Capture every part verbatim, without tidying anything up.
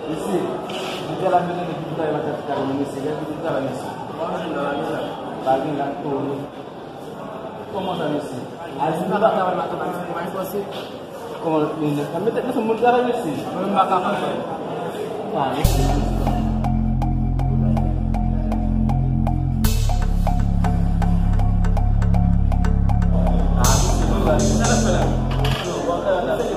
Mesye, nou te la mennen ki travay matematik la, mesye, gade ki travay, mesye. Pa gen la, to. Kòman sa, mesye? Al di nou pa travay matematik, pa fòse. Kòman, men, men, men, men, moun travay, mesye. Mwen, m pa ka konprann. Ah, mesye. Ah, mesye, bon, sa n ap fè la?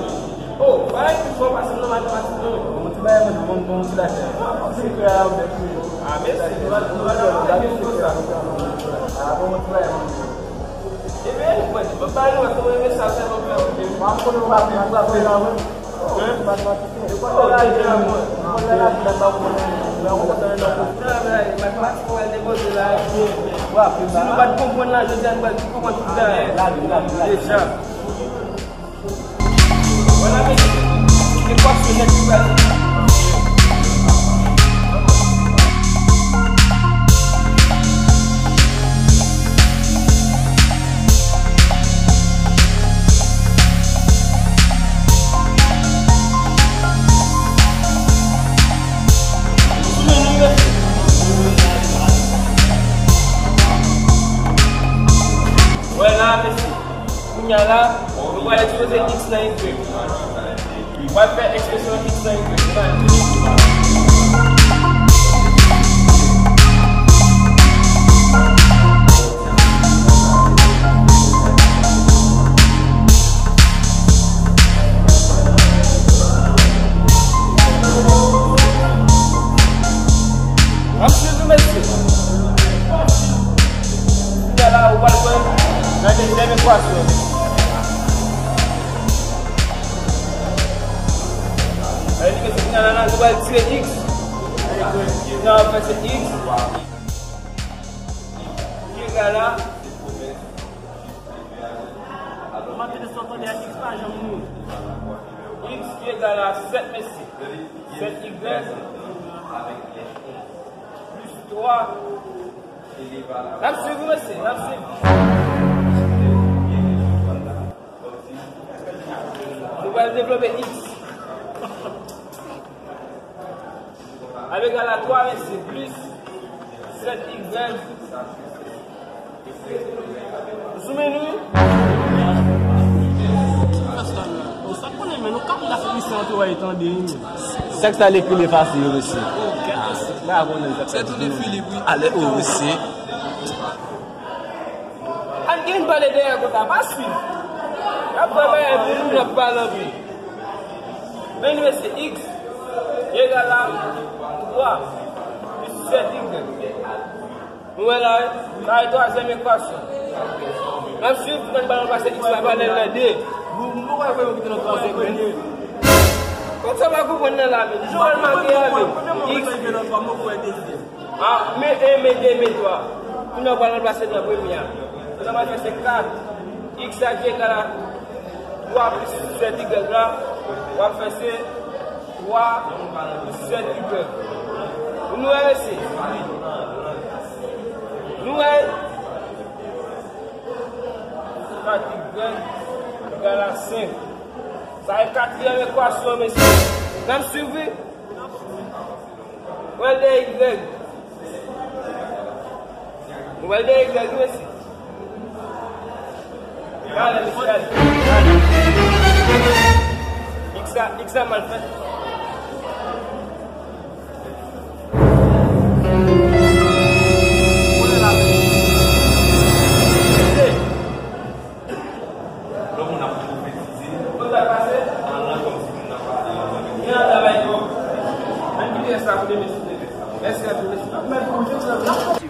Oh, bagay ki fò pase nan matematik, non. Bon, ti bagay, mwen, bon, bon, ti bagay. Ah, se kè a, ou bèt, wi. Ah, mèsi, nou va, nou va travay konsa. Ah, bon, ti bagay, mwen. Ebyen, mwen, mwen, pa nou, mwen, mwen, sa, se bon, mwen. Mwen, mwen, mwen, mwen, mwen, mwen, mwen. Hein? Mwen, mwen, mwen, mwen, mwen, mwen, mwen. Travay, matematik, mwen, depoze la. Si nou pa t konprann la, jodi a, nou pral konprann tout bagay. Deja. Bon apeti. Ekasyon nèt ki pral. Wè la, mesye. Kounye a la, nou pral ekspoze x nan y. W ap fè ekspresyon x nan y. Ap swiv nou, mesye. Kounye a la, ou pral jwenn nan dezyèm ekwasyon. Sa vle di ke se kounye a la, la, nou pral tire x. Nan fè se x ki egal a. Mwen tande sa w tande a x pa janm mouri. X ki egal a sèt, mesye. Sèt y plis twa. N ap swiv, mesye, n ap swiv. Nou pral devlope x. Ap egal a twa, mesye, plis sèt y. Ou sou men nou, wi? Sa konnen, men nou kap la fè misye antre wè tande, wi, men. Sèks la lekri le fasil, mesye. Mwen pa konnen sèks la. Se tou de Filip, wi. Ale, o, mesye. Ann gen pale dèyè konsa, pa swiv. Y ap fè bagay pou nou, y ap pale anpil. Men nou, mesye, x egal a twa plis sèt y. Nou wè la, wi? Sa e twazyèm ekwasyon. N ap swiv, pou n ba nou pase x la valè l nan de. Nou, nou pa wè yo kite nan twazyèm, men. Kòm sa pa konprann nan la, men. Jan l make a, men. X. Ah, men en, men de, men twa. Kounye a, w pral ranplase nan premye a. Kounye a, w pral fè se kat. X la ki egal a twa plis sèt y la, w ap fè se twa plis sèt y. Nou wè, mesye? Nou wè? Kat y egal a senk. Sa e katriyèm ekwasyon, mesye. N ap swiv, wi. Pran de y. Nou pral de y, mesye. Gade, mesye, gade. X la, x la mal fèt. Lè moun ap pwofetize, an lang kòmsi moun nan pale an lang. Gen yon travay twòp. Ann kite sa pou demen sou demen. Mèsi anpil, mesye.